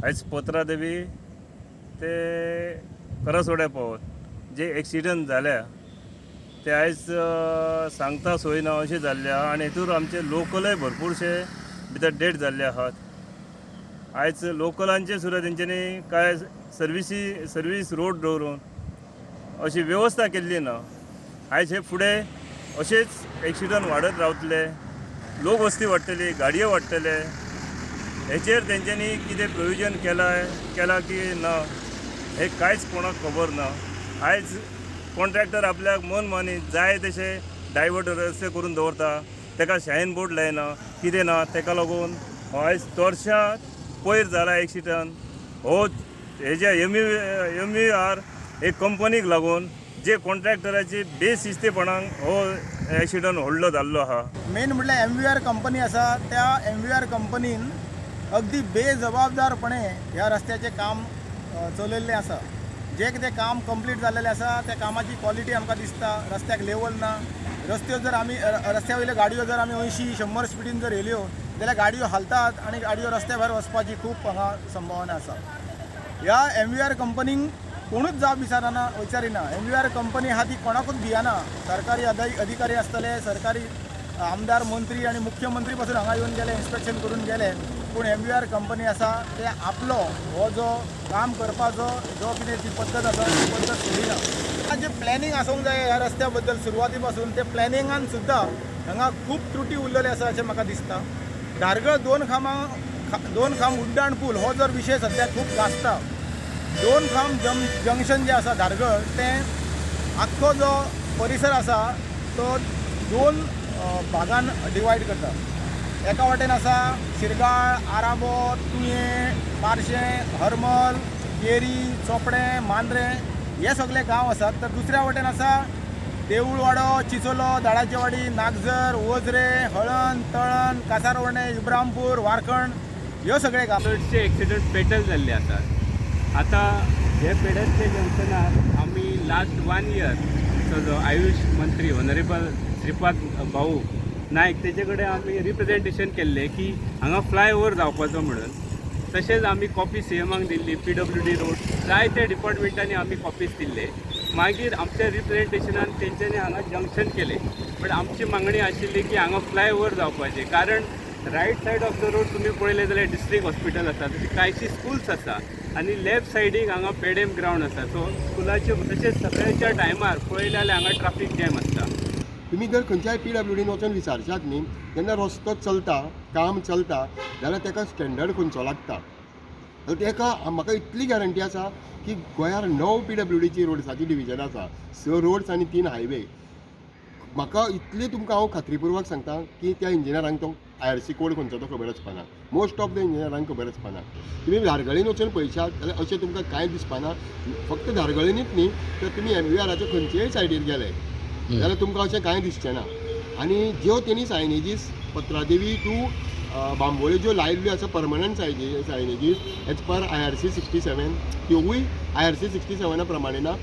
आयज पत्रादेवी ते करासवाड्या पावत जे एक्सिडंट जाल्या ते आयज सांगता सोय ना अशें जाल्लें आहा आनी हितूर आमचे लोकलय भरपूरशे भितर डेड जाल्ले आहात. आयज लोकलांचे सुद्दां तेंच्यांनी काय सर्विसी सर्वीस रोड दवरून अशी वेवस्था केल्ली ना. आयज हे फुडें अशेंच एक्सिडंट वाडत रावतले, लोक वस्ती वाडटली, गाडयो वाडटले. हेचेर तेंच्यांनी कितें प्रोविजन केलां की ना हें कांयच कोणाक खबर ना. आयज कॉन्ट्रॅक्टर आपल्याक मन मानी जाय तशें डायवर्ट रस्ते करून दवरता, तेका शायन बोर्ड लायना, कितें ना. तेका लागून हो आयज तोरशा पयर जाला एक्सिडंट हो हेज्या एम you are एक कंपनीक लागून जे कॉन्ट्रॅक्टराची बेशिस्तेपणान हो एक्सिडंट व्हडलो जाल्लो आहा. मेन म्हटल्यार एम व्ही are company आसा, त्या एम व्ही are कंपनीन अगदी बेजबाबदारपणे ह्या रस्त्याचें काम चलयल्लें आसा. जें कितें काम कंप्लीट जाल्लेलें आसा त्या कामाची क्वॉलिटी आमकां दिसता. रस्त्याक लेवल ना. रस्त्यो जर आमी रस्त्या वयल्यो गाडयो जर आमी 80-100 स्पिडीन जर येयल्यो जाल्यार गाडयो हालतात आनी गाडयो रस्त्या भायर वचपाची खूब हांगा संभावना आसा. ह्या एम व्ही are कंपनीक कोणूच जाप विचारना विचारिना. एम व्ही are company आहा ती कोणाकूच भियना. सरकारी अधिकारी आसतले, सरकारी आमदार, मंत्री आनी मुख्यमंत्री पासून हांगा येवन गेले, इन्स्पेक्शन करून गेले, पूण एम व्ही are company आसा ते आपलो हो जो काम करपाचो जो कितें ती पद्दत आसा ती पद्दत सोडिना. जें प्लॅनिंग आसूंक जाय ह्या रस्त्या बद्दल सुरवाती पासून, ते प्लॅनिंगान सुद्दां हांगा खूब त्रुटी उरलेले आसा अशें म्हाका दिसता. धारगळ दोन खांब उड्डाण पूल हो जर विशय सद्या खूब गाजता. दोन खांब जंक्शन जें आसा धारगळ, तें आख्खो जो परिसर आसा तो दोन भागान डिवायड करता. एका वाटेन आसा शिरगाळ, आराबो, तुयें, पार्शें, हरमल, केरी, चोपडें, मांद्रें हे सगळे गांव आसात, तर दुसऱ्या वाटेन आसा देऊळवाडो, चिचोलो, दाडाचेवाडी, नागझर, वजरे, हळण, तळण, कासारवर्णे, इब्रामपूर, वारखंड ह्यो सगळे गांव. चडशे एक्सिडंट फेटल जाल्ले आसात. आतां हे पेडणचे जंक्शनार आमी लास्ट वन इयर आमचो जो आयुश मंत्री ऑनरेबल श्रीपाद भाऊ नायक तेजे कडेन आमी रिप्रेजेंटेशन केल्लें की हांगा फ्लायओवर जावपाचो म्हणून. तशेंच आमी कॉपी सीएमाक दिल्ली, पीडब्ल्यूडी रोड जायते डिपार्टमेंटांनी आमी कॉपीज दिल्ले. मागीर आमच्या रिप्रेजेंटेशनान तेंच्यांनी हांगा जंक्शन केलें, बट आमची मागणी आशिल्ली की हांगा फ्लायओवर जावपाचें, कारण right side of the road तुमी पळयलें जाल्यार डिस्ट्रिक्ट हॉस्पिटल आसा, तशी कांयशी स्कुल्स आसा आनी लेफ्ट सायडीक हांगा पेडेम ग्रावंड आसा. सो स्कुलाच्यो तशेंच सकाळच्या टायमार पळयलें जाल्यार हांगा ट्राफीक जॅम आसता. तुमी जर खंयच्याय पीडब्ल्यूडीन वचून विचारशात न्ही, जेन्ना रस्तो चलता, काम चलता जाल्यार ताका स्टँडर्ड खंयचो लागता, जाल्यार ताका म्हाका इतली गॅरंटी आसा की गोंयार 9 पीडब्ल्यूडीची रोड्साची डिविजन आसा, 6 रोड्स आनी 3 हायवे. म्हाका इतली तुमकां हांव खात्रीपुर्वक सांगता की त्या इंजिनियरांक तो आयआरसी कोड खंयचो तो खबर आसपाना. मोस्ट ऑफ the इंजिनियरांक खबर आसपाना. तुमी धारगळीन वचून पळयशात जाल्यार अशें तुमकां कांय दिसपाना. फक्त धारगळीनूच न्ही, तर तुमी एम व्ही आराच्या खंयचेय सायडीर गेले जाल्यार तुमकां अशें कांय दिसचें ना. आनी ज्यो तेणी सायनेजीस पत्रादेवी टू बांबोळे ज्यो लायिल्ल्यो आसा permanent signages as per IRC 67, त्योवूय IRC 67 प्रमाणे ना.